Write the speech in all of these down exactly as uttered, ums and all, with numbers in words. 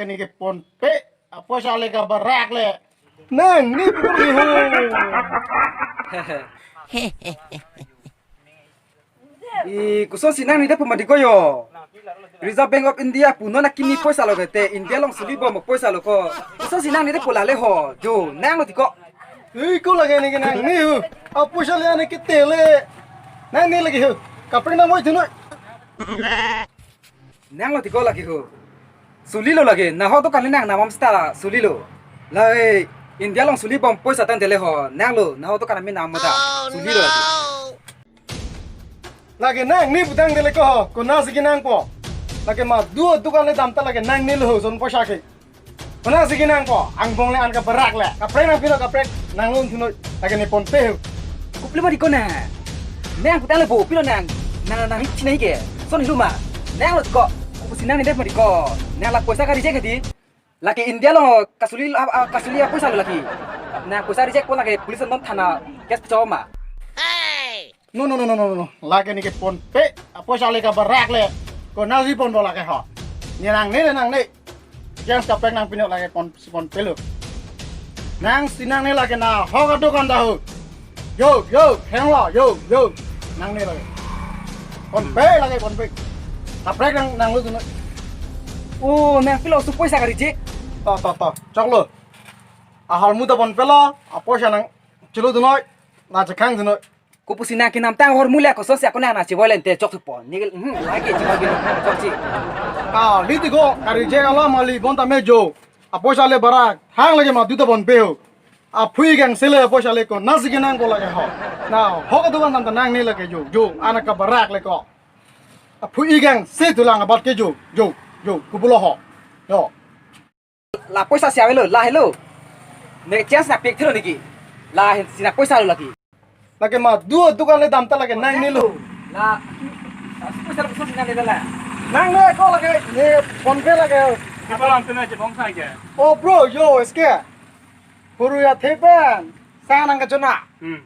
Neke ponpe, apoisa le kabarak le. Nangni pu lake ho. I kosonsi nangni det pu mati ko jo. Reserve Bank of India pu non akimi poisa lo te, India along suli bom poisa lo ko. Kosonsi nangni det pu lale ho. Jo, nanglo ti ko. Ih, ko lake neke nangni ho. Apoisa le neke tele. Nangni lake ho. Kaprek nang moi thunoi. Nanglo ti ko lake ho. Sulilo lake, nahok dokan le nang namam seta sulilo. Lahai India along suli bom poisa tangte le ho, nanglo, nahok dokan amen nam ta. Sulilo lake. Lake nangni pu tangte le ko ho, konatsi kenangpo. Lake madu dokan le dam ta lake nangni lo ho, son poisa ke. Konatsi kenangpo, angbong le an kabarak le. Kaprek nangpilo kaprek, nanglo thunoi, lake ne ponpe ho. Kopilo mati ko nang. Nang pu tangte le bo, pilo nang. Nang, nang hi chinai ke. Son hilo ma. Nanglo ko, kopusi nangni det mati ko. Nang la poisa ka-reject hedi. Lake India along kasuli, ah, ah, kasuli apoisa lo lake. Nang poisa reject po lake police non thana case pichoma. No, no, no, no, no, no. Lake neke ponpe, apoisa le kabarak le. Konatsi ponpo lake ho. Ne nangne, ne nangne. Chance kaprek nangpinot lake pon, si ponpelo. Nangsi nangne lake nahok adokan ta ho. Jo, jo, henglo, jo, jo. Nangne lake. Ponpe lake ponpe. Kaprek nang, nanglo thunoi. Oh, nangpilo su poisa ka-reject. To, to, to. Choklo. Ahormu ta ponpelo, apoisa nang chelo thunoi. Nang chekhang thunoi. Kopusi nang kenamtang ahormu le kosonsi ako nang nang chevoi le te chok thupo. Neke, hmm, lake chevoi ke chokche. Kali ti ko, ka-reject alam kali bonta me jo. Apoisa le barak, thang lake madu ta ponpe ho. Aphui kangse le apoisa le konatsi kenangpo lake ho. Nahok adokan dam ta nangne lake jo, jo, an kabarak le ko. Aphui kangse thulang abat ke jo, jo, jo, kopulo ho. Jo. La poisa si avelo, la helo. Ne chance nangpik thelo neke. Lahensi nang poisa lo lake. Lake madu dokan le dam ta lake nangni lo. La, la poisa lo kosonsi nangne la. Nangne ko lake, ne ponpe lake. Kipa lang tena je bong sai ke. Oh bro, jo, eske. Huru ya thepen. Sang nang kachona. Hmm.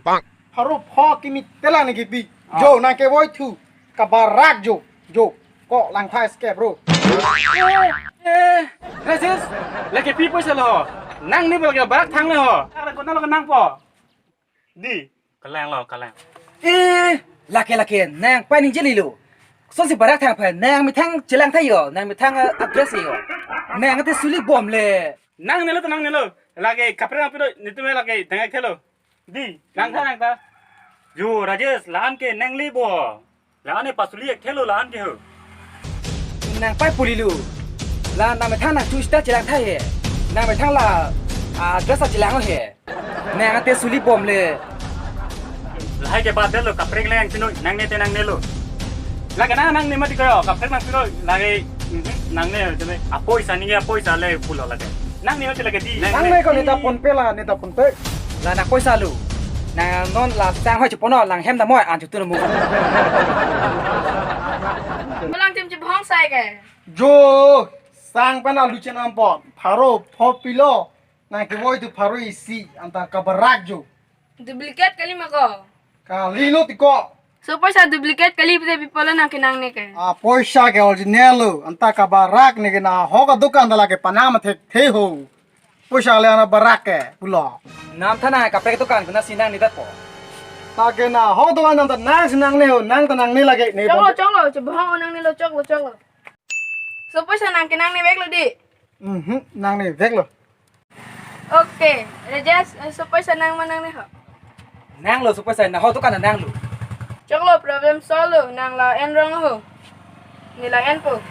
Pharo pho kimi telang ne kipi. Ah. Jo, nang kevoi thu. Kabarak jo, jo. Ko langtha eske, bro. Eh, eh, Rajesh, lake pi poisa lo. Nangne bal ke barak thang le ho. Ara kona lo nangpo. Di. Kalang lo, kalang. Eh, lake lake nang pa ning jeli lo. Sonsi barak thang pa nang methang chelang tha jo, nang methang, eh, address jo. Nang te suli bom le. Nangne lo, nangne lo. Lake kaprek nangpilo, netum lake dangai thelo. Di, nang tha nang ta. Jo, Rajesh, la-an ke nang le bo. La-an e pasuli ek thelo la-an ke ho. Nang pai puli lu. La nang methang nang chu sta chelang tha he. Nang methang la, ah, address chelang he. Nang te suli bom le. Lahai ke badet lo kaprek le yang chinoi, nangne te nangne lo. Lake nang nangne mati ko, kaprek nangpilo, lake, mhm, nangne, jeme. Apoisa ni apoisa le pulo lake. Nangne mati lake di. Nangne ko neta ponpe la, neta ponpe. La nang poisa lo. Nang non la sang hoi chepono lang hem da moi an chutu mu. Malang tim chibhong sai ke. Jo, sang pana lu chenam pon. Pharo, pho pilo. Nang kevoi thu pharo isi, anta kabarak jo. Duplicate kali ma ko. Kali lo ti ko. So poisa duplicate kali pute pi pulo nang kenangne ke. Ah, poisa ke original lo, anta kabarak neke nahok adokan ta lake panam thekthe ho. Poisa le ana barak ke, pulo. Nam tha nang kaprek dokan konatsi nangne ta po. Lake nahok dokan ta nangsi nangne ho, nang ta nangne lake ne. Choklo, choklo, chibhong nangne lo, choklo, choklo. So poisa nang kenangne vek lo di. Mhm, nangne vek lo. Okay, Rajesh, eh, so poisa nang ma nangne ho. Nang lo so poisa, nahok dokan nang lo. Choklo, problem solve lo, nang la-en rong ho. Ne la-en po.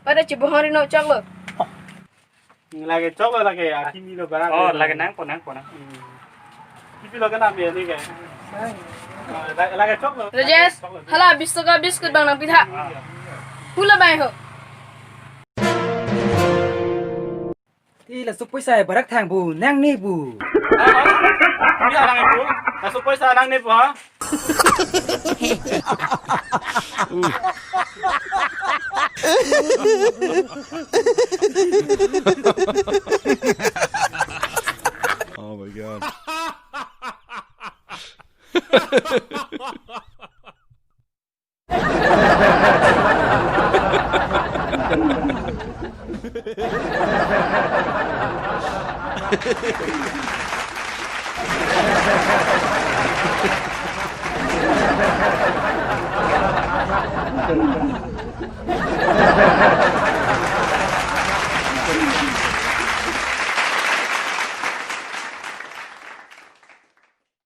Pada chibhong ri no choklo. Lake choklo lake, akimi lo barak. Oh, lake nangpo, nangpo, nang. Hmm. Kipi lo kenam ya ni ke. Oh, la-, lake choklo. Rajesh, choklo. Hala bis taka biscuit bang nangpi tha. Ah. Pula bai ho. Ti la so poisa barak thang bu, nangne bu. Ah, ah. Ni arang itu. La so poisa nangne bu ha. Oh my God.